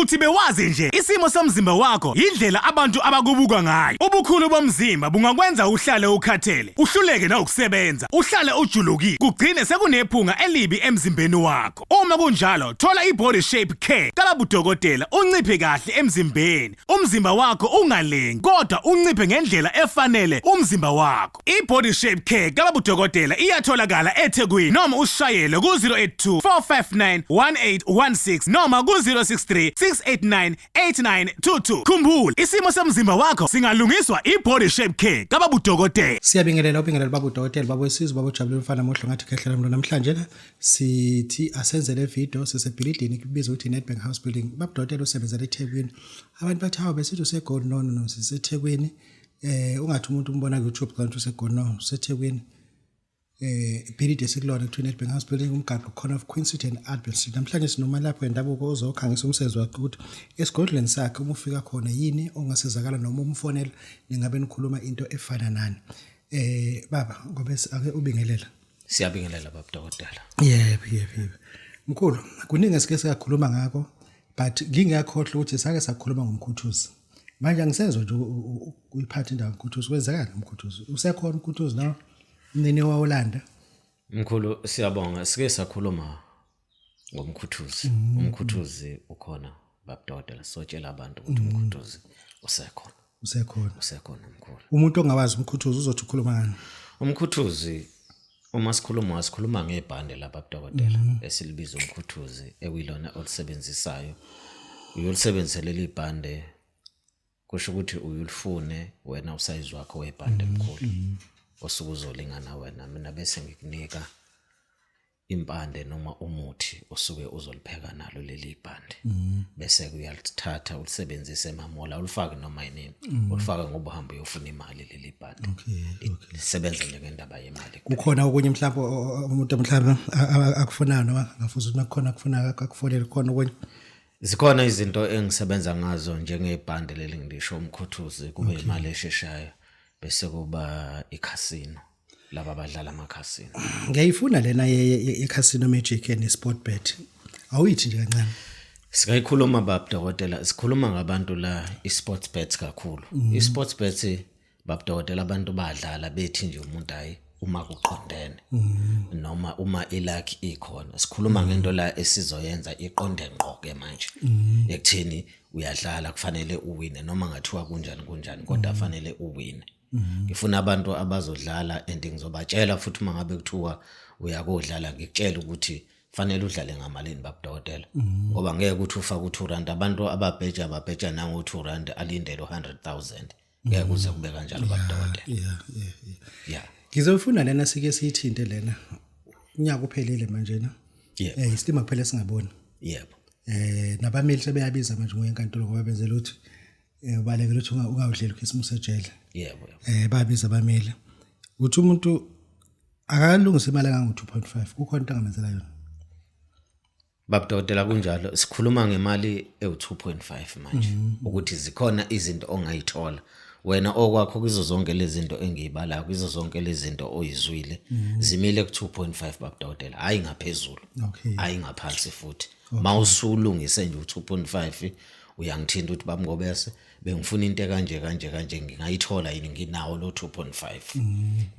Uthi bewazi nje isimo somzimba wakho yindlela abantu abakubuka ngayo. Ubukhulu bomzimba bungakwenza uhlale ukhathele, uhluleke nawukusebenza, uhlale ujulukile, kugcine sekunephunga elibi emzimbeni wakho. Uma kunjalo, thola i-Body Shape Care kalabudokotela unciphe kahle emzimbeni. Umzimba wakho ungalengi kodwa unciphe ngendlela efanele umzimba wakho. I-Body Shape Care kalabudokotela iyatholakala eThekwini noma usishayele ku-082 459 1816 noma ku-063 689 8922. Khumbula, isimo somzimba wakho singalungiswa i-Body Shape Care kababudokotela. Siyabingelela ubingelela baba udokotela baba wesizwe baba ujabule mfana muhle ngathi khehlela mlo namhlanje la sithi asenze le video sisebhilidini kubizwa ukuthi Nedbank House Building. Baba udokotela usebenzela eThekwini. Abantu bathi hawu besithi useGoli no no no siseThekwini. Ungathi umuntu umbona ku YouTube kanti useGoli no useThekwini. Ibhilidi esikulona kuthiwa Nedbank House Building umgaqo corner of Queen Street and Advent Street. Namhlanje sinomalaphi wendabuko ozokhangisa umsebenzi wakhe ukuthi esigodlweni sakhe uma ufika khona yini ongasizakala noma umfonela ningabe nikhuluma into efana nani. Baba ngoba ake ubingelela. Siyabingelela baba dokotela. Yebo yebo yebo. Mkhulu, kuningi esike sakhuluma ngakho but ngingakhohlwa ukuthi sake sakhuluma ngomkhuthuzi. Manje angisezwa nje uyiphatha indawo umkhuthuzi kwenzekani umkhuthuzi? Usekhona umkhuthuzi nawe? Umnini wawolanda. Mkhulu siyabonga sike sakhuluma ngomkhuthuzi. Umkhuthuzi ukhona baba dokotela sotshela abantu ukuthi umkhuthuzi usekhona. Usekhona. Usekhona mkhulu. Umuntu ongawazi umkhuthuzi uzothi ukhuluma ngani? Umkhuthuzi uma sikhuluma sikhuluma ngebhande lapha dokotela esilibiza umkhuthuzi ekuyilona olisebenzisayo. Uyolisebenzisa leli bhande kusho ukuthi uyulifune wena usayizi wakho webhande mkhulu. Osuke uzolingana wena mina bese ngikunika impande noma umuthi osuke uzolipheka nalo leli bhande bese uyalithatha ulisebenzise emamola ulifake noma yinini ulifake ngoba uhamba uyofuna imali leli bhande. Lisebenza njengendaba yemali. Kukhona okunye mhlawumbe umuntu mhlawumbe akufunayo noma ngafuza ukuthi makukhona akufunayo akufonele kukhona okunye. Zikhona izinto engisebenza ngazo njengebhande leli ngisho umkhuthuzi kube imali esheshayo bese kuba ikhasino laba abadlala amakhasino. Ngiyayifuna lena ye-casino magic and sport bet. Awuyithi nje kancane. Sikayikhuluma bab dokotela sikhuluma ngabantu la i-sports bets kakhulu. I-sports bets bab dokotela abantu badlala bethi nje umuntu hayi uma kuqondene noma uma iluck ikhona. Sikhuluma ngento la esizoyenza iqonde ngqo ke manje. Ekutheni uyadlala kufanele uwine noma ngathiwa kunjani kunjani kodwa fanele uwine. Ngifuna abantu abazodlala and ngizobatshela futhi uma ngabe kuthiwa uyakodlala ngikutshela ukuthi fanele udlale ngamalini baba dokotela ngoba ngeke ukuthi ufake u2 rand abantu ababheja babheja nango 2 rand alindele u100000 ngeke kuze kube kanjalo baba dokotela. Yeah. Ngizofuna lena sike siyithinte lena. Unyaka uphelile manje na. Isitima kuphela singaboni. Yebo. Nabameli sebeyabiza manje ngoya enkantolo ngoba benzela ukuthi ubalekela ukuthi ungawudleli ukhisimusi ejele. Yebo. Babiza abameli. Uthi umuntu akalungisa imali engango 2.5 kukhona into angamenzela yona. Baba dokotela kunjalo sikhuluma ngemali ewu 2.5 manje ukuthi zikhona izinto ongayithola wena okwakho kuzo zonke lezi zinto engiyibalayo kuzo zonke lezi zinto oyizwile zimile ku 2.5 baba dokotela hayi ngaphezulu hayi ngaphansi futhi mawusulungise nje u 2.5 uyangithinta ukuthi baba Ngobese bengifuna into kanje kanje kanje ngingayithola yini nginawo lo 2.5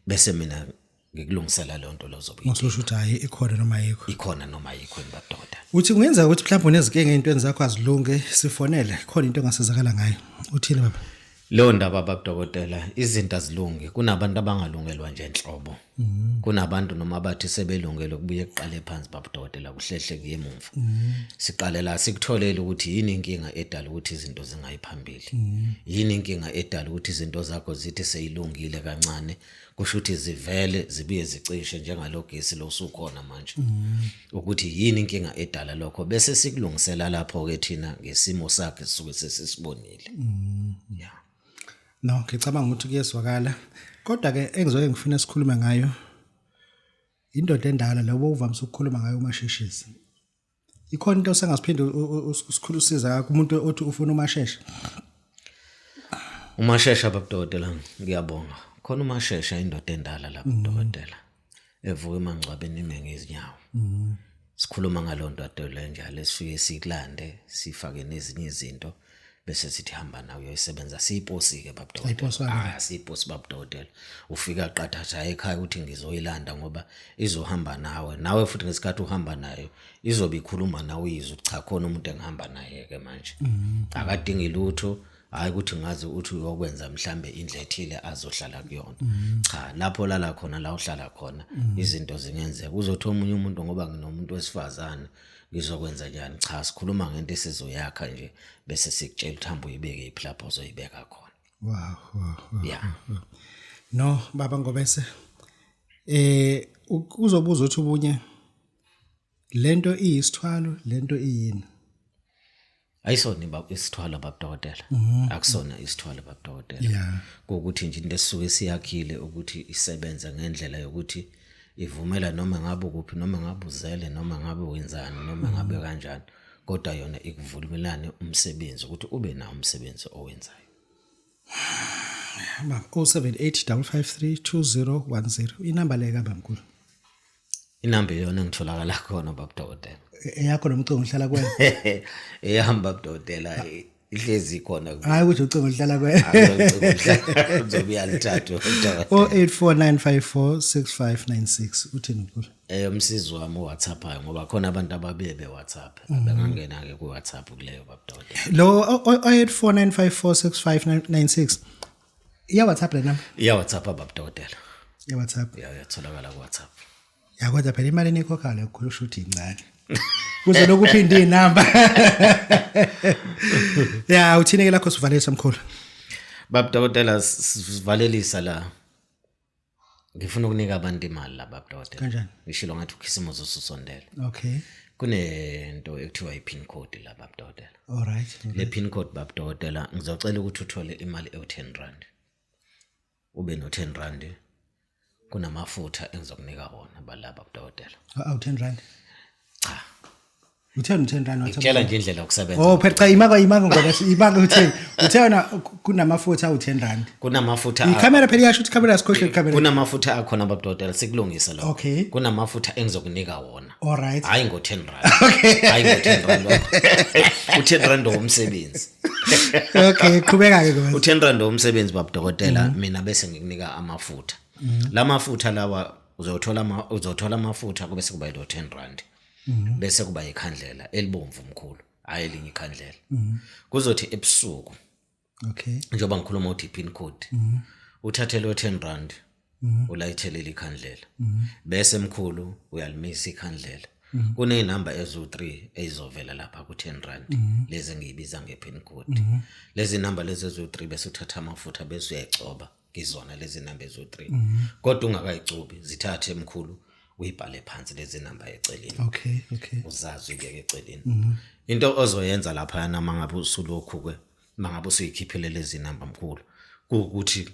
bese mina ngikulungisela leyo nto lozobe Ususho ukuthi hayi ikhona noma ayikho. Ikhona noma ayikho badoda. Uthi kungenzeka ukuthi mhlawumbe unezinkinga ey'ntweni zakho azilunge sifonele khona into ongasizakala ngayo. Uthini baba? Leyo ndaba babudokotela izinto azilungi kunabantu abangalungelwa nje enhlobo. Kunabantu noma bathi sebelungele kubuye kuqale phansi babudokotela kuhlehle kuye emumva. Siqale la sikutholele ukuthi yini inkinga edala ukuthi izinto zingayi phambili. Yini inkinga edala ukuthi izinto zakho zithi seyilungile kancane kusho ukuthi zivele zibuye zicishe njengalogesi lo usukhona manje ukuthi yini inkinga edala lokho bese sikulungisela lapho ke thina ngesimo sakhe sisuke sesisibonile. Yeah. No, ngicabanga ukuthi kuyezwakala. Kodwa ke engizoke ngifuna sikhulume ngayo indoda endala lobo uvamise ukukhuluma ngayo umasheshisi. Ikhona into osengasiphinde usikhulusiza ngakho umuntu othi ufuna umashesha. Umashesha babudokotela ngiyabonga. Khona umashesha indoda endala lapha dokotela. Evuka emangcwabeni ime ngezinyawo. Sikhuluma ngaloo nto le njalo, esifike sikulande, sifake nezinye izinto, bese sithi hamba nawe uyoyisebenza. Siyiposi-ke, babudokotela. Ayiposwa-ke. Ah, siyiposi, babudokotela. Ufika qathatha ekhaya uthi ngizoyilanda, ngoba izohamba nawe, nawe futhi ngesikhathi uhamba nayo izobe ikhuluma nawe, uyizwe ukuthi cha, khona umuntu engihamba naye-ke manje, akadingi lutho. Hayi ukuthi ngaze uthi uyokwenza mhlambe indlu ethile azohlala kuyona, cha, lapho lala khona, la uhlala khona, izinto zingenzeka. Uzothi omunye umuntu, ngoba nginomuntu wesifazane ngizokwenza njani? Cha, sikhuluma ngento esizoyakha nje, bese sikutshela ukuthi hamba uyibeke iphi lapho ozoyibeka khona. Wow. Yeah. No, baba Ngobese, uzobuza ukuthi ubunye lento iyisithwalo, lento iyini? Ayisona isithwalo, babudokotela, akusona isithwalo, babudokotela. Kuwukuthi nje into esisuke siyakhile ukuthi isebenze ngendlela yokuthi ivumela noma ngabe ukuphi, noma ngabe uzele, noma ngabe wenzani, noma ngabe kanjani, kodwa yona ikuvumelane umsebenzi ukuthi ube nawo umsebenzi owenzayo. Baba, 078 553 2010, inamba le kabamkhulu. Inamba iyona engitholakala khona, babudokotela. Eyakho nomcingo uhlala kuwena? Eyahamba, babudokotela, ihlezi khona. Hayi ukuthi ucingo luhlala kuwena. Uzobe uyalithatha. 0849546596, uthini mkhulu? Umsizi wami uWhatsApp, ngoba khona abantu ababuye be-WhatsApp, bengangena-ke ku-WhatsApp kuleyo, babudokotela. Lo 0849546596 iya WhatsApp le number? Iya-WhatsApp, babudokotela. Iya WhatsApp. Ya, uyatholakala ku-WhatsApp. Ya, kodwa phela imali enikhokha le kusho ukuthi incane kuze lokhu uphinde inamba. Ya, uthini ke lakho, sivalelisa mkhulu? Babudokotela, sivalelisa la, ngifuna ukunika abantu imali la, babudokotela. Kanjani? Ngishilo ngathi ukhisimusi ususondele. Kunento ekuthiwa i-pin code la, babudokotela. All right. Le pin code, babudokotela, ngizocela ukuthi uthole imali ewu-10 rand, ube no-10 rand, kunamafutha engizokunika wona bala, babudokotela. Awu, 10 rand? Cha. Utheni u-10 rand? Ngikutshela nje indlela yokusebenza. Oh phela cha, imaka imaka ngoba imaka, utheni uthe wena kunamafutha awu-10 rand? Kunamafutha Ikhamera phela iyasho ukuthi ikhamera, sikhohle ikhamera. Kunamafutha akhona, babudokotela, sikulungise lokho. Kunamafutha engizokunika wona. All right. Hayi ngo-10 rand, hayi ngo-10 rand, u-10 rand womsebenzi. Okay, qhubeka ke ngoba. U-10 rand womsebenzi, babudokotela, mina bese ngikunika amafutha. La mafutha lawa uzothola amafutha, kube sekuba yilo 10 rand, bese kuba ikhandlela elibomvu mkhulu, hayi elinye ikhandlela. Kuzothi ebusuku, njengoba ngikhuluma uthi pin code, uthathe lo 10 rand, ulayithelele ikhandlela, bese mkhulu uyalimisa ikhandlela. Kuney'namba eziwu-3 ey'zovela lapha ku-10 rand, lezi engiyibiza nge-pin code, lezi namba lezi eziwu-3, bese uthatha amafutha bese uyayigcoba ngizona lezi namba eziwu-3. Kodwa ungakayicobi, zithathe mkhulu, uyibhale phansi lezi namba eceleni. okay okay Uzazi, uyibeke eceleni. Into ozoyenza laphayana uma ngabe usulokhu-ke, uma ngabe usuyikhiphile lezi namba mkhulu, kuwukuthi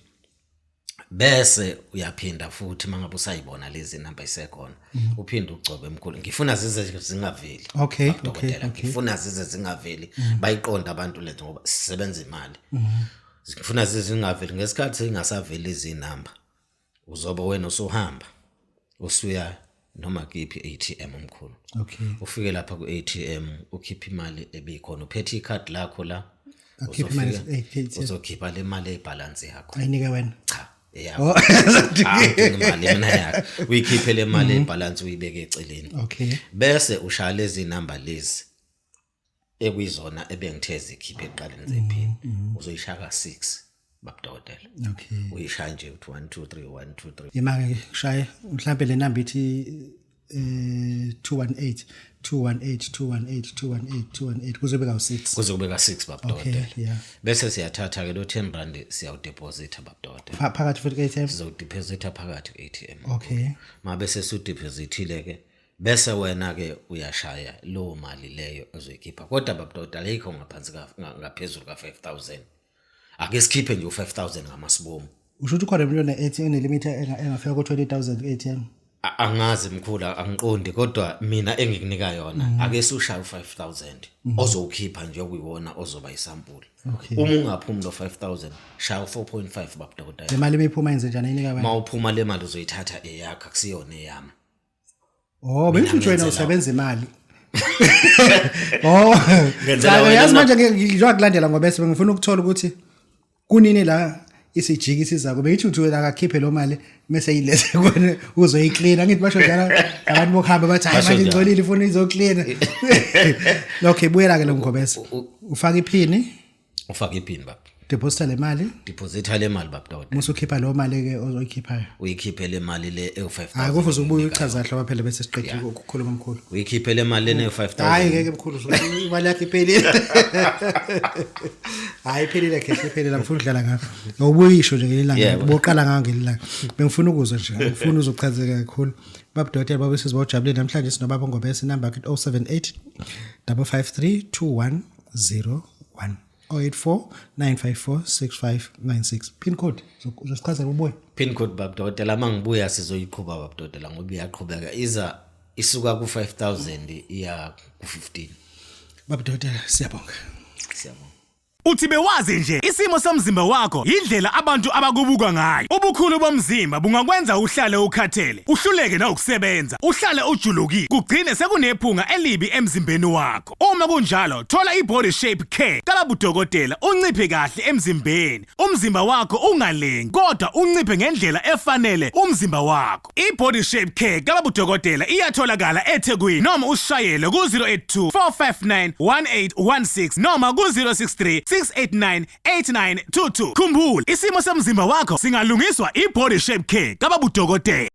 bese uyaphinda futhi, uma ngabe usayibona lezi namba isekhona, uphinde ugcobe mkhulu. Ngifuna zize zingaveli. Dokotela, ngifuna zize zingaveli, bayiqonda abantu lento, ngoba sisebenza imali. Ngifuna zize zingaveli. Ngesikhathi zingasaveli izinamba, uzobe wena usuhamba usuya noma kiphi ATM omkhulu. Ufike lapha ku-ATM, ukhiphe imali ebikhona, uphethe ikhadi lakho la. Akhiphe imali Uzofika, uzokhipha le mali ebhalansi yakho. Ayinike wena? Cha, eyakho. Angidingi imali mina, yakho. Uyikhiphe le mali ebhalansi, uyibeke eceleni. Bese ushaya lezi namba lezi ekuyizona ebengithe zikhiphe ekuqaleni zephini, uzoyishaya ka-6, babudokotela. Uyishaya nje uthi 1 2 3 1 2 3. Ima-ke shaye mhlambe le namba ithi 218 218 218 218 218 kuze kube kawu-6. Kuze kube ka-6, babudokotela. Bese siyathatha ke lo 10 rand, siyawudeposita, babudokotela. Phakathi futhi ku-ATM? Sizowudeposita phakathi ku-ATM. Mabe sesiwudepositile ke, bese wena ke uyashaya lowo mali leyo ozoyikhipha. Kodwa babudokotela, ayikho ngaphansi ngaphezulu ka-5000. Ake sikhiphe nje u-5000 ngamasibomu. Usho ukuthi ukhona umuntu one-ATM enelimit engafika ku-20 000 ku-ATM? Angazi mkhulu, angiqondi, kodwa mina engikunika yona, ake siwushaye u-5000 ozowukhipha nje, okuyiwona ozoba isampuli. Uma ungaphumi lo 5000, shaya u-4.5, babudokotela. Le mali imiphuma yenze njani, ayinika wena? Uma uphuma le mali uzoyithatha, eyakho, akusiyona eyami. Oh, bengisho ukuthi wena ngenzela- usebenza imali. Oh, Ngenzela cha, wena yazi manje ngizokulandela kulandela ngoba bese ngifuna ukuthola ukuthi kunini la isijiki siza kube ngithi uthi wena akakhiphe lo mali mase ilethe kona uzoyiklina. Ngithi basho njalo abantu bokuhamba, bathi hayi, Basho manje njalo. ingcolile, ifuna izoklina. Okay, buyela ke lo ngobese, ufaka iphini. Ufaka iphini, baba. Deposita le mali. Deposita le mali, baba dokotela. Musukhipha lo mali ke ozoyikhiphayo. Uyikhiphe le mali le ewu-5000. Hayi, kufuze ubuye uchaza kahle phela bese siqedile ukukhuluma, mkhulu. Uyikhiphe le mali lena ewu-5000. Hayi, ngeke mkhulu, imali yakho iphelile. Hayi, iphelile khehle, iphelile. Ngifuna ukudlala ngakho, ngobuyisho nje ngelilanga. Boqala ngayo ngelilanga, bengifuna ukuzwa nje, ngifuna uzochazeka kakhulu, baba dokotela, baba sizwe ujabulile. Namhlanje sinobaba Ngobese, inamba yakhe 078 553 2101, 084 954 6596. Pin code uzosichazela ubuye. Pin code, baba dokotela, uma ngibuya sizoyiqhuba, baba dokotela, ngoba iyaqhubeka, iza isuka ku-5000 iya ku-15. Baba dokotela, siyabonga. Siyabonga. Uthi bewazi nje, isimo somzimba wakho indlela abantu abakubuka ngayo. Ubukhulu bomzimba bungakwenza uhlale ukhathele, uhluleke nawukusebenza, uhlale ujulukile, kugcine sekunephunga elibi emzimbeni wakho. Uma kunjalo, thola i-Body Shape Care kababudokotela, unciphe kahle emzimbeni. Umzimba wakho ungalengi, kodwa unciphe ngendlela efanele umzimba wakho. I-Body Shape Care kababudokotela iyatholakala eThekwini, noma usishayele ku-082 459 1816 noma ku-063 689 8922. Khumbula, isimo somzimba wakho singalungiswa i-Body Shape Care kababudokotela.